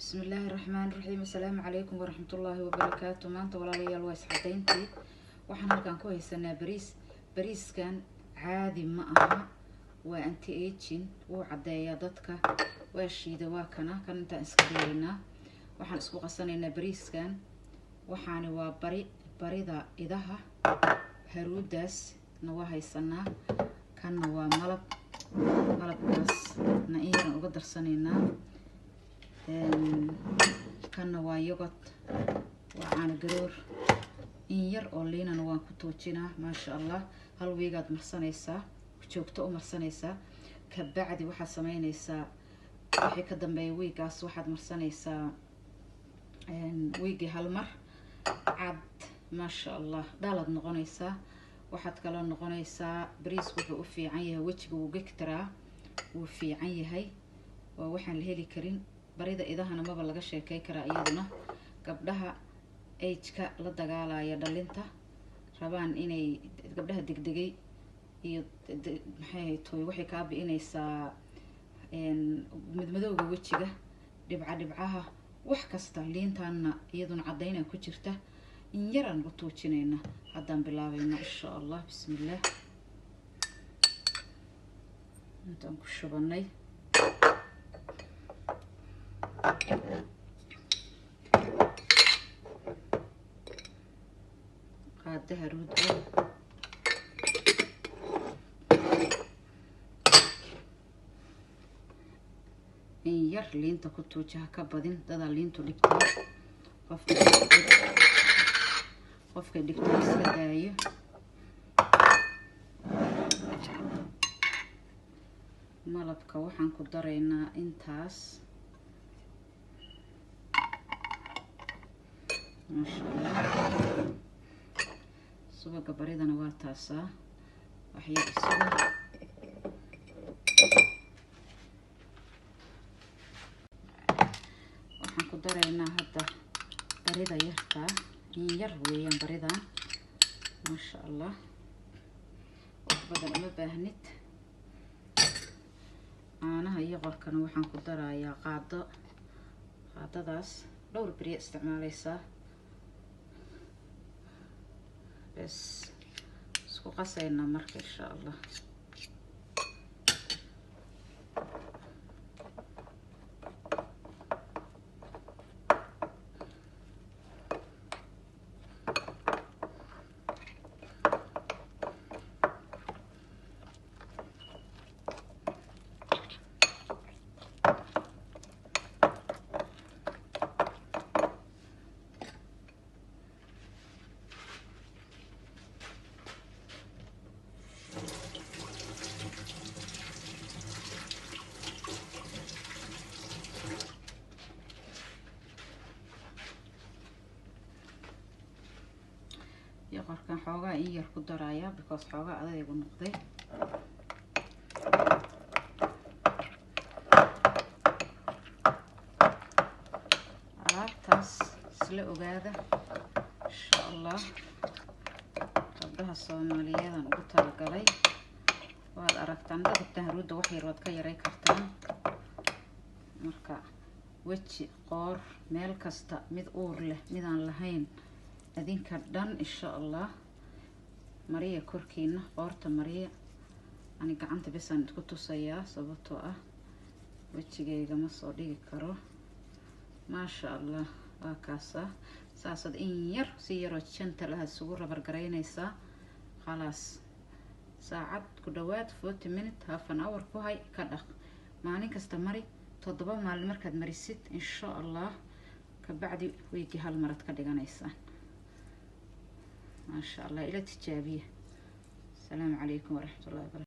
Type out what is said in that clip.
Bismillaahi raxmaani raxiim. Assalaamu calaykum waraxmatullaahi wabarakaatu. Maanta, walaalayaal, waa iscadayntii. Waxaan halkan ku haysanaa bariis. Bariiskan caadi ma aha, waa anti aging, wuu caddeeyaa dadka. Waa shiida, waa kana kan intaan iska dhigaynaa. Waxaan isku qasanaynaa bariiskan. Waxaani waa bari, barida idaha. Haruudaasna waa haysanaa. Kanna waa malab. Malabkaasna in yaran uga darsanaynaa. Kanna waa yogurt, waa caano garoor. In yar oo liinana waan ku tuujinaa. Maasha Allah, hal wiigaad marsanaysaa, joogto u marsanaysaa. Kabacdi waxaad sameynaysaa, wixii ka dambeeya wiigaas waxaad marsanaysaa wiigii hal mar. Cad, maasha Allah, dhalaad noqonaysaa. Waxaad kaloo noqonaysaa, bariisku wuxuu u fiican yahay wejiga, wuu gegtaraa, wuu fiican yahay. Waa waxaan la heli karin. Barida idahana maba laga sheekey karaa iyaduna. Gabdhaha ageka la dagaalaya, dhalinta rabaan inay, gabdhaha degdegay iyo maxay toy, waxay kaa bi'inaysaa madmadowga wejiga, dhibca dhibcaha, wax kasta. Liintaana iyaduna caddaynaa ku jirta, in yaraan ku tuujinayna. Haddaan bilaabayna, insha Allah. Bismillaah, intaan ku shubanay. Qaada haruud ah, in yar liinta ku tuuji, ha ka badin. Dadaa liintu dhigtaa, qofka qofkay dhigtaa iska daayo. Malabka waxaan ku daraynaa intaas, maasha Allah. Subaga baridana waa taasaa, waxyar isuga. Waxaan ku daraynaa hadda barida yartaa, in yar weeyaan baridan. Maasha Allah, wax badan uma baahnid. Caanaha iyo qorkana waxaan ku darayaa qaado, qaadadaas. Dhowr beriya isticmaaleysaa. Bes, isku qasaynaa marka, insha Allah. Yoqorkan xoogaa in yar ku darayaa, because xoogaa adaygu noqday. Alaabtaas isla ogaada, insha Allah. Gabdhaha Soomaaliyeedan ugu talagalay. Waad aragtaan, dad rabtaan haruudda wax yar waad ka yaray kartaan. Marka weji, qoor, meel kasta, mid uur leh, midaan lahayn, adinka dhan, insha Allah, mariya korkiina, qoorta mariya. Ani gacanta besaan ku tusayaa, sababtoo ah wejigayga ma soo dhigi karo. Maasha Allah, waa kaasaa. Saasaad in yar si yaroo gentle ah isugu rabargaraynaysaa. Khalaas, saacad ku dhawaad, 40 minute, half an hour ku hay, ka dhaq. Maalin kasta mari. 7 maalin markaad marisid, insha Allah, kabacdi weygii hal marad ka dhiganaysaan. Maasha Allah, ila tijaabiya. Asalaamu calaykum waraxmatullahi wabarakatu.